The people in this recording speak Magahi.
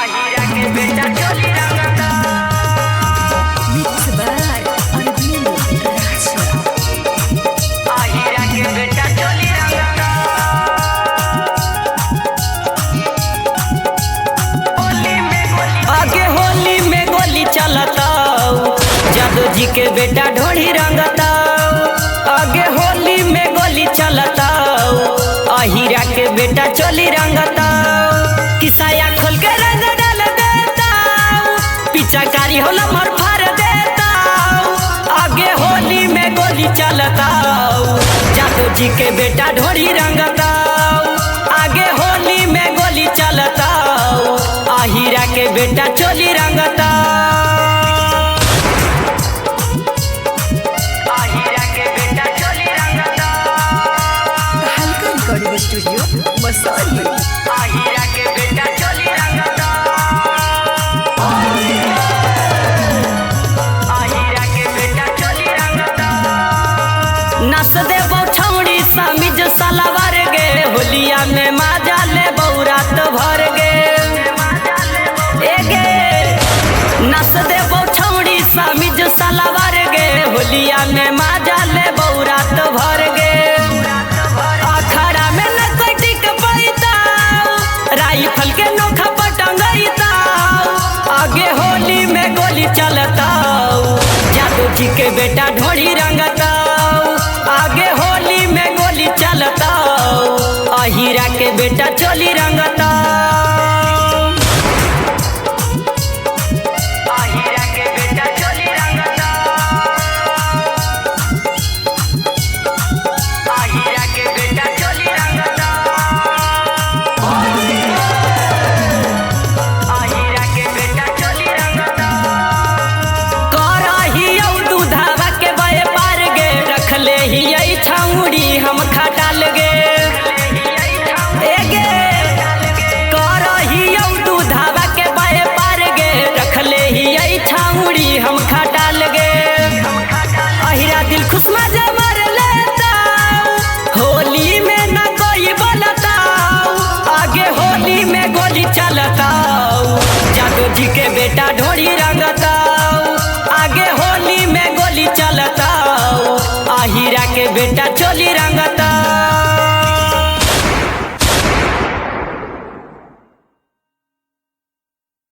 आहिरा के बेटा चोली रंगता। Mix by Arvind Raja. Ahira के बेटा चोली रंगता। होली में गोली, आगे होली में गोली चलता, जादू जी के बेटा ढोली रंगता। आगे होली में गोली चलता, अहिरा के बेटा चोली रंगता। किसाया खोल के रंग डाल देता, पिचाकारी होला मर फाड़ देता। आगे होली में गोली चलता, जादू जी के बेटा ढोली रंगता। आगे होली में गोली चलता, अहिरा के बेटा चोली रंगता। आहिरा के बेटा चोली रंगता। हल्का रिकॉर्डिंग स्टूडियो मसौली। आहिरा के बेटा चोली रंगता। आहिरा के बेटा चोली रंगता। नस देबो छौड़ी समीज सलवार गे, होलिया में मार